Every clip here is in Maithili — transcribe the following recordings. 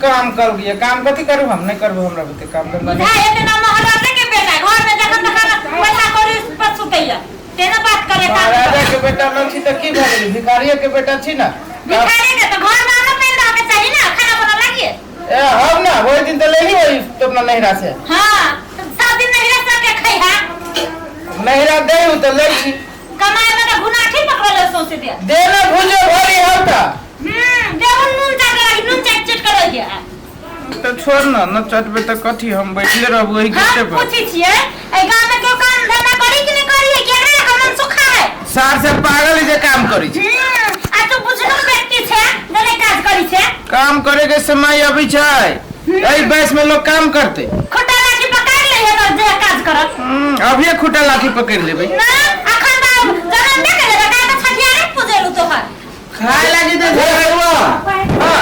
काम कर गया काम कथी करू हम नहीं करबो हमरा बुते काम धंधा नहीं। बुझाय एते ना महाराजा के बेटा घर में जखन तखन पैसा कौड़ी पर सुतैया तेना बात करे काम महाराजा करे। के बेटा न छी तऽ की भऽ गेलै भिखारिये के बेटा छी ना भिखारी के तो घर में आना पेन रह के चाहिए ना खाना बना लागिए ए हम ना ओहि दिन तऽ लेली ओहि तो अपना नैहरा से हाँ तो सब दिन नहीं रह सके खैहा नैहरा दे तऽ लै छी कमाए में तो गुनाठी पकड़ल सौंसे दे दे ना भुजो भरी हम तऽ देहु नून चाट लागी नून चाट चाट कर गया तऽ छोड़ ना न चटबे तऽ कथी हम बैठले रहबो ओहि गेटे हम पर पूछी छियै एहि गांव में केओ काम धंधा करी कि नहीं करी है केकरा लगा मन सुखा है सार से पागल जे काम करै छै आ तू बुझलो व्यक्ति छै जे नहि काज करी छै काम करे के समय अबै छै एहि बयस में लोग काम करते खुटा लाठी पकड़ ले है तो जे काज करत अभिये खुटा लाठी पकड़ लेबै ना अखन तऽ जनम नहि केले का तऽ छठियारे पूजेलु तोहर खाए लागी तऽ ए बउआ हाँ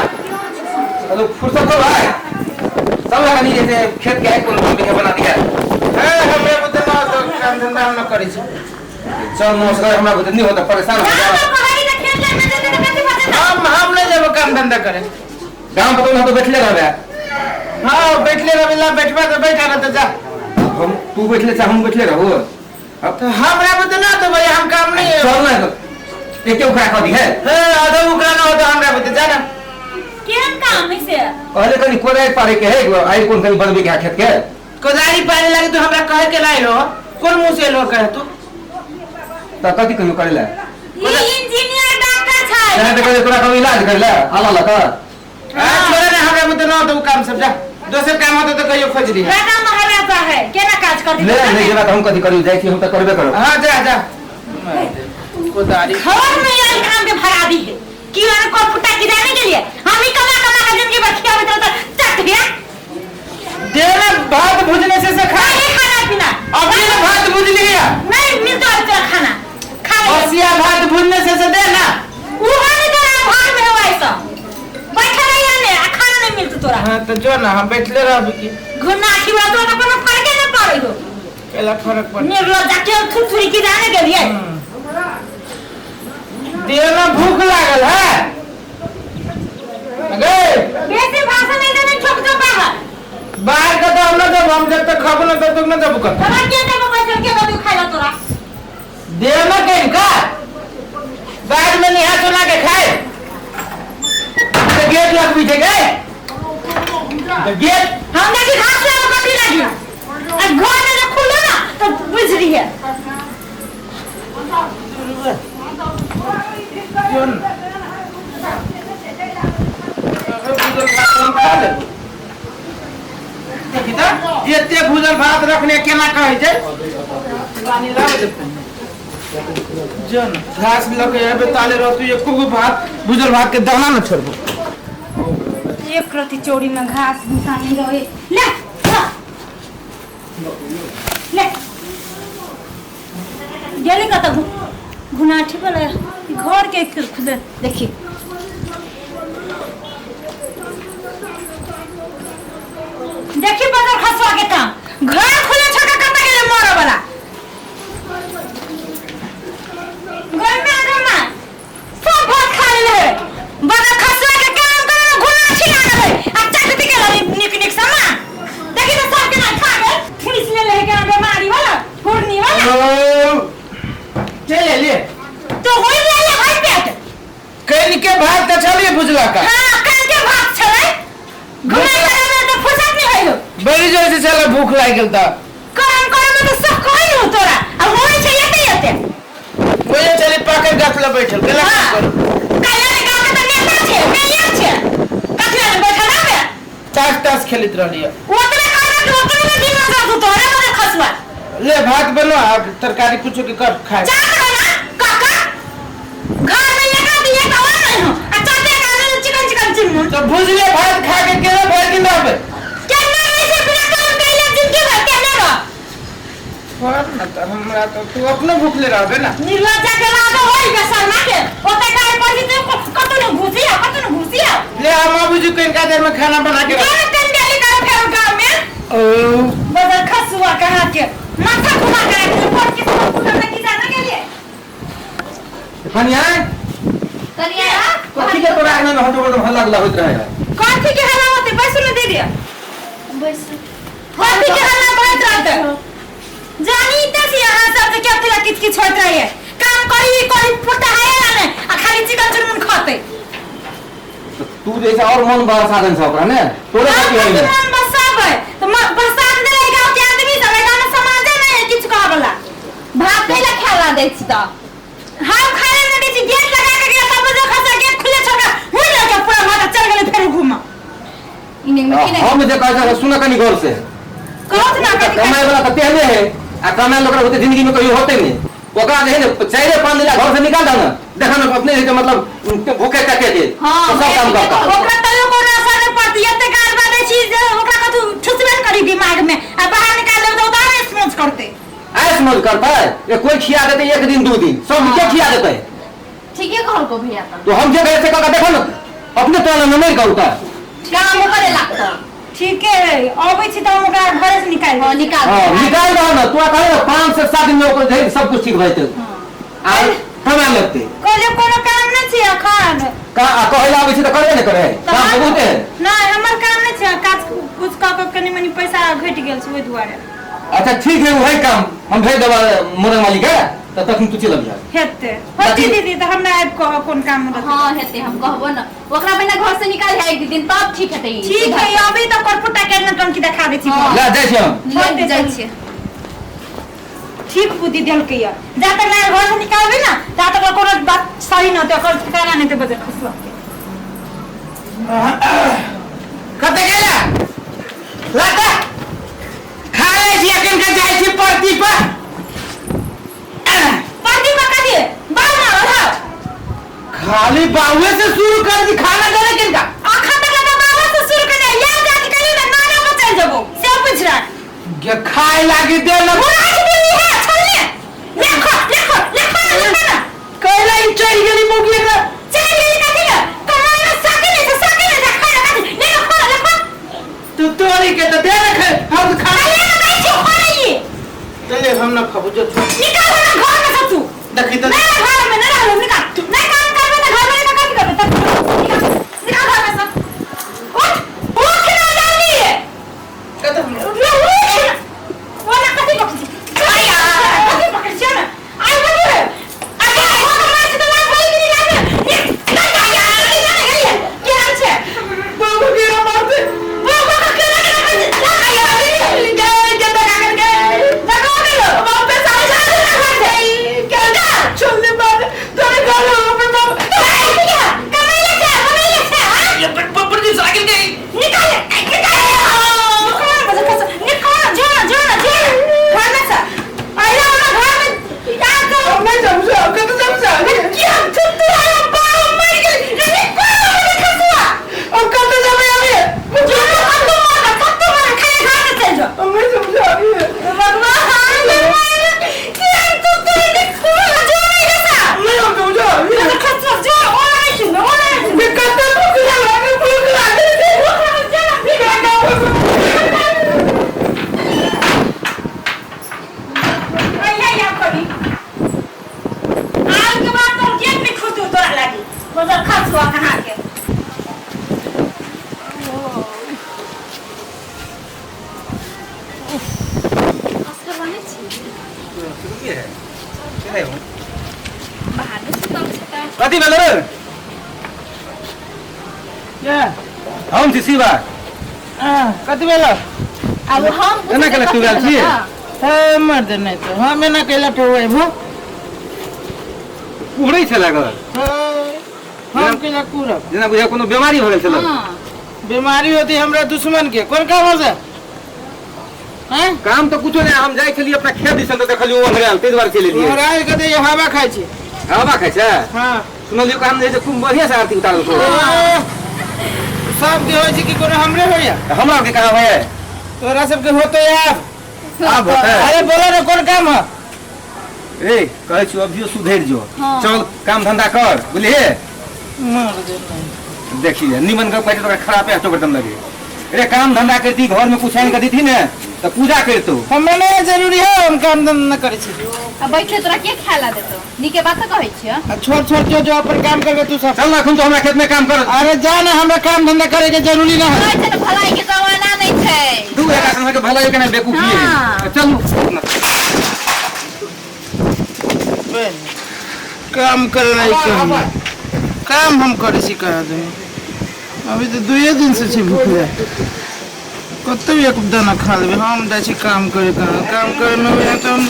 अरे फुर्सत हो भाई सब लगा नहीं जैसे खेत के है कौन कौन बीघा बना दिया ए हमरे बुते ना तो काम धंधा हम न करै छी चल नमस्कार हमरा बुते नहीं होता परेशान हो गाँव जा में पहाड़ी के खेत में जेतै तऽ कथी भऽ जेतै हम नहीं जेबो काम धंधा करे गांव पर तो बैठले रहबे हाँ बैठले रहबे ला बैठबा तऽ बैठा ना तऽ जा हम तू बैठले चाहे हम बैठले रहू अब तो हमरा बुते ना तो भैया हम काम नहीं चल ना तो एक उखड़ा खा दी है ए आधा उकरा ना होता हमरा बुते जा ना केहन काम है से कहले कनी कोदारि पारे के है आई कोन कनी बनबे के है खेत के कोदारी पारे लागे तो हमरा कहे के लाइल हो कोन मुंह से एलो कहे तू त कथी कहियो करे ला ई इंजीनियर डॉक्टर छै चाहे त कहले तोरा कभी इलाज करे ला आला ला का आ छोड़े ना हमरा बुते ना तो काम सब जा दोसर काम होता तो कहियो खोज ली राजा महाराजा है केना काज करती ले नहीं जेबा त हम कथी करियो जाइ छी हम त करबे करब हाँ जा जा कोदारी घर में आयल काम के भरा दी है कि और को फुटा की जाने के लिए हम ही कमा कमा के जिंदगी भर खियाबत रहता चट गया देना भात भुजने से खा नहीं खाना पीना अभी ना भात भुज लिया नहीं मिलता है तेरा खाना खा ले बसिया भात भुजने से दे ना उहा नहीं तोरा भाग में हुआ ऐसा बैठा रही है ने आ खाना नहीं मिलता तोरा हाँ तो जो ना हम बैठले रहबी की घुना खिवा तोरा तो कोनो फर्क नहीं पड़े हो केला फर्क पड़ निर्लज्जा के थुथुरी की जाने के लिए देना भूख लागल है गए बेसी भाषण नहीं देने ठोक दो बाहर बाहर का तो हम ना जब हम जब तक खाबो ना तब तक ना जब कर तोरा के देबो बैठल के दो खाइला तोरा देना कहीं का बाद में निहा सुना के खाए तो गेट लग भी गए तो गेट हम देखी घास लाओ कथी लागी आ घर में जब खुलो ना तो बुझ रही है जोन भूजल भात हम खा लेबो। देखी तऽ एते भूजल भात रखने केना कहै छै पानी लाबै दे पहिने। जो न घास लऽ के एबै ताले रहतू एको गो भात भूजल भात के दाना न छोड़बो एक रति चोरी में घास भूसा नहीं रहे ले खा। ले गेली कतऽ घुनाठी वाला घर के खुदे देखी देखी बदर खसवा के काम घर खुले छोड़ के कतऽ गेलै मरऽ वाला घर में घर में सब भात खा लेले है बदर खसवा के काम करे में घुनाठी लागल है आ चटती के लगी निक निक सामान देखी तो सब केना खा गेल फुलिस ले ले के बीमारी वाला फुर्नी वाला चल ले तो होई ले हाई पेट कनि के भात तऽ छलिए भुजला का हाँ कान के भात छलै घुमाई करे में तो फुर्सत नहीं होइलो बड़ी जोर से छलै भूख लागि गेल तऽ काम करे में तो सब कहै हो तोरा आ होई छै एते एते ओहे छलै पाकल गाछ लग बैठल केला हाँ करू काल्हि ने गाँव के तऽ नेता छै मेयर छै कथी लए बैठल रहबे ताश ताश खेलैत रहलियै ओतने करबे कि ओतने में दिन में जातू तोरा बड़े खसुआ ले भात बनो आ तरकारी कुछो के कर खाए चाट बना काका घर में एक दिए का और नहीं हो आ चाटे का में चिकन चिकन चिमन तो भुजले भात खा के केना भरि दिन रहबै केना रहै छै बिना काम कैले जिंदगी भर केना रह पर न तऽ हमरा तऽ तू अपनो भूखले रहबे ना निर्लज्जा के लागे होई बेशर्मा के ओते काय पड़ी तो कतौ न घुसी आ कतौ न घुसी आ ले हम बाबूजी को इनका देर में खाना बना के रख केना पेन डेली कर फेर गांव में ओ बदल खसुआ कहाँ के माथा घुमा के रख दे पर किस को पूरा की जाना के लिए कनिया कनिया कथी के तोरा आंगन में हटो हल्ला गुल्ला होइत रहे है कथी कथी के हल्ला होते बैसू ने दीदी बैसू कथी के हल्ला होइत रहते जानी ते छी अहाँ सब के कथी ला किच किच होइत रहिए काम करी करी पुटा है ना आ खाली चिकन चुनमुन खाते तू जैसे और मन बरसा देन छ ओकरा ने तोरे कथी होई ने मन बसाबै तो बसा देले गांव के आदमी सब गांव में समाजे नहीं है किछु कहऽ वाला भात कैला खाला दै छी तऽ हम खाए नहीं दै छी गेट लगा के गेल तब जो खसा गेट खुले छोड़ के हुई लगे पूरा भात चल गेलै फेर घूम इने में की हम जे कहै छै सुन कनी गौर से कहत ना कथी कमाए वाला तऽ तेहने है आ कमाए लोग होते जिंदगी में कहियो होते नहीं ओकरा जे है ने चारे पाँच दिन घर से निकाल दो ना देखा ना अपने जे मतलब भूखे टके दे हाँ, तो सब काम करता ओकरा तैयो कोनो असर नहीं पड़ती एते गाल बादै छी जे ओकरा कथू ठुसबे न करी दिमाग में आ बाहर निकाल देबै तऽ उतारे स्मोच करते ऐस मौज करता है ये कोई खिया देते एक दिन दो दिन सब के खिया देते ठीके कहलको भैया तऽ तो हम जे गए से कह देखो ना अपने तो नहीं कहता है काम करे लागतो ठीके है अबै छी तऽ हम ओकरा घरे से निकालि हाँ दै छी। निकाल हाँ, निकाल दो ना तोरा कहे ना 5 से 7 दिन में ओकर जे सब कुछ ठीक भइते आ कमा लगते कहलियै कोनो काम नहि छै एखन का आ कहै ला आबै छै तऽ करबे नहि करे काम तऽ बहुते है नहि हमर काम नहि छै काज कुछ कऽ कऽ कनि मनि पैसा घटि गेल छै ओहि दुआरे अच्छा ठीक है वही काम हम भेज देबा मोरंग वाली के तऽ तखन तू चलि अबिहा हेतै होती दीदी तऽ हमरा आबि कहऽ कोन काम रहतै हाँ हेतै हम कहबो न ओकरा बिना घर से निकाल है एक दिन तब ठीक हेतै ई। ठीक है अभी तऽ करपुटा के नटंकी देखा दै छी हाँ। ला जाइ छी हम ले जाइ छियै ठीक बुद्धि देलकै यऽ जा तक ना घर से निकालबै ना ता तक कोनो बात सही न होतै ओकर ठिकाना नहि हेतै बजर खसलक कतऽ गेला लता खा लै छी अखन के जाइ छी परती पर परती पर कथी बाल मारल हौ खाली बाहुए से शुरू कर दी खाना देने किनका अखन तक लगा बाबा से शुरू केने याद जाके कहियो ना नाना पर चल जबो से पूछ रहा गे खाए लागी दे ना बुरा के दिली है छोड़ने देखो देखो देखो ना देखो ना कैला ई चढ़ गेली मौगी के चल गेली कथी ले कमाल में सके नहीं से सके नहीं से खाना कथी ले लो खा ले तू तोरी के तो दे रखे हम तो खा अरे नहीं छो खा रही चले हम ना खाबो जो छोड़ निकाल ना घर में से तू देखी तो नहीं घर में नहीं रहलो निकाल नहीं काम करबे तो घर में नहीं कथी करबे तब निकाल निकाल घर में से उठ उठ ना जल्दी कत ले उठ ओना कथी पकड़ छी आया कथी पकड़ छी ना आई बोलू रे अरे हो तो मार छी तो मार भई कि नहीं लागे ना आया नहीं नहीं के नाम छै बाबू के मारते बाबा का केना केना कर ला आया गए के दगा कर गए दगा गेलो बाप पे सारे सारे घर के का चल दे बाप तोरे घर पे बाप कमैले छै कमैले छै हां ये पर पर जी साइकिल गई निकाल निकाल निकाल बस बस निकाल जो जो जो घर में से आया हमरा घर में याद तो हम नहीं समझा कत समझा क्या तू तू आया बाप मर गेल रे कौन खसुआ हम कत जाबे अभी जो कत्तू मार कत्तू मार खाली घर में चल जो हम नहीं समझा अभी भगवान क्या तू तू निकाल जो नहीं गसा नहीं हम समझा अभी खसुआ जो ओला नहीं सुन ओला नहीं सुन ये कत भूख लागे भूख लागे भूख लागे जो अइया या करी आज के बाद तो गेट में खुश हो तोरा लागी बजर खसुआ कहाँ के असगर बनै छी बाहर में सुतल छै तऽ कथी भेल रे क्या हम छी शिवा कथी भेल आब हम एना केला तू गेल छियै? हे मर्द नहीं तो हम एना कैला तो अबो कुहरै छै लागल हम कैला कुरब जेना बुझाय कोनो बीमारी भऽ गेल छल हाँ बीमारी होती हमरा दुश्मन के कोन काम हो से हैं काम तऽ कुछो नहि हम जाइ छलियै अपना खेत दिसन तऽ देखलियै ओ अंधरायल ताहि दुआरे चलि एलियै तोहरा के दे हवा खाइ छी हवा खाइ छै हाँ सुनलियौ काम जे खूब बढ़िआँ से आरती उतारल छौ सब के होइ छै कि कोनो हमरे होइया हमरा के कहाँ होइया तोरा सबके होतो यार आब होतै अरे बोलो ने कोन काम है ए कहै छियौ अभियो सुधरि जो हाँ। चल काम धंधा कर बुझलियै मर जेतै देखिए निमन गप कहै छै तोरा खरापे हटो एकदम लगे रे काम धंधा करती घर में कुछ आनि कऽ देती ने तऽ पूजा करितौ हमे नहीं जरूरी है हम काम धंधा न करै छी आ बैठले तोरा के खाए ला देतो? नीके बात तऽ कहै छियै। आ छोड़ छोड़, जो जो अपन काम करबे तू सब। चल ना एखन तो हमरा खेत में काम कर। अरे जा ना, हमरा काम धंधा करे के जरूरी ना है। कहै छै ने भलाई के जमाना नहीं छै। दू एक आदमी के भलाई के ना बेवकूफी है। हाँ। चलू। काम करे नहीं कहीं काम हम करे छी कह दे। अभी तो दुए दिन से छी भूखले, कतौ एक दाना खा लेबै। हम जाइ छी काम करे, कहाँ काम करे में होइए तऽ हम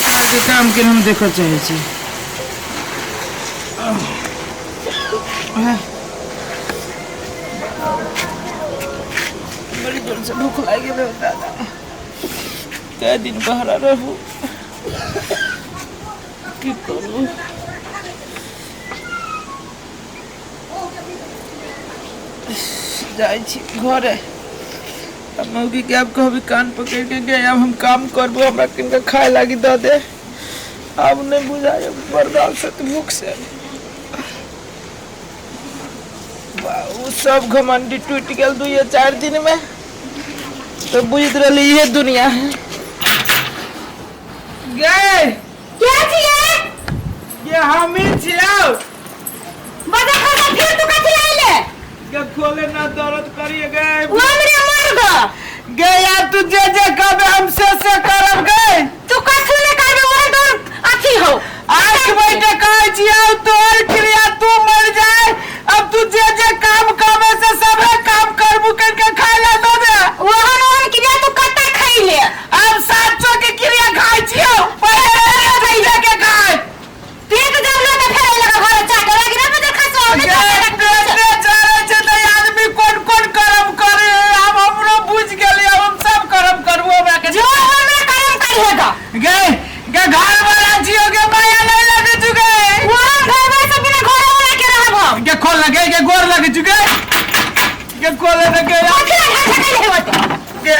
आके काम के हम देखऽ चाहै छी। बड़ी जोर से भूख लागि गेलै दादा, कए दिन बहरा रहू, की करू। जाइ छी घरे, अब मौगी के आब कहबी कान पकड़ के गए, अब हम काम करबो, हमरा किनका खाए लागी दऽ दे। आब नहि बुझाय बर्दाश्त होत भूख से। ओ सब घमंडी टूटि गेल 2-4 दिन में, तो बुझित रहली इहे दुनिया है। गए के छियै? ये हम ही छियौ। बजा खसा फिर तू कथी लाइले? के खोले ना, दर्द करिए गए। वो हमरे मर ग। गए यार, तू जे जे कहबे हम से से करब गए। तू कथू ने करबे, ओहे तोर अथी हो। आँख बैठे कहै छियौ तोहर क्रिया, तू मर जाए। अब तू जे जे काम कहबे से सबे काम करबू, करके खाय ला दऽ दे। ओहन ओहन क्रिया तू कत्ता खैले? अब सात सौ के क्रिया खाय छियौ, पहिले तुझे के खाय। पेट जमलो तऽ फेर लगा घर चाटे लागी ना बजा खसो ने। गे, पेटे जरै छै तऽ आदमी कोन कोन कर्म करे, आब हमरो बुझ गेलियै, आब हम सब कर्म करबो हमरा के। जो हमरा कर्म करिहे ग। गे गे घर वाला छियौ गे, माया नहीं लगे चुके। ओहन घर वाला से बिना घर वाला के रहब हम। गे खोल ना गे, गे गोर लगे चुके, गे खोले ना गे। कथी ला घर ठकैले होते? गे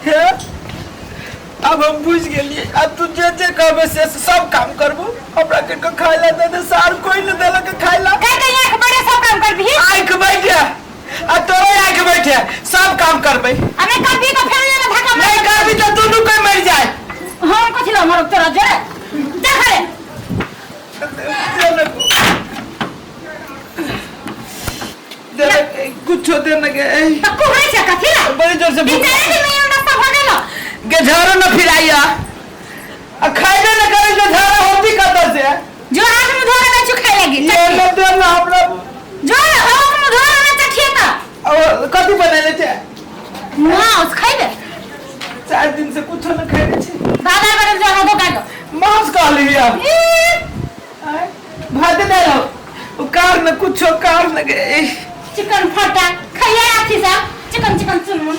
हे, अब हम बुझ गेलियै, अब तू जे जे कहबे से सब काम करबो, हमरा के खाय ला दे दे, सार कोई न देलक खाय ला। कह के आँख बड़े सब काम करबिही? आँख बैठे आ तोरे आँख बैठे सब काम करबै। अबे करबी तो फेर लेना धक्का मार। नहीं करबी तो दुनू कोई मर जाए। हम कथी ला मरब तोरा जरे? देख रे। कुछो दे न गे। त कुहरै छै कथी ला? बड़ी जोर से भूख। तीन चारि दिन में रास्ता भऽ गेलो। गे झाड़ो न फिराइया आ खाइबे न करे जो झाड़ो होती कतऽ से। जो हाथ मुँह धोके दै छु खाय लागी। ये न दे न हमरा। जो हाथ मुँह धोके नै चखिए त। और कथी बनेले छै? मांस खैबे। 4 दिन से कुछो न खैले छी। दादा बरल जो हाथ धोका दो। मांस कहली या। भात दे लो। ओ कार न कुछो कार न गे। चिकन फटा खैया अथी सब चिकन चिकन चुनमुन।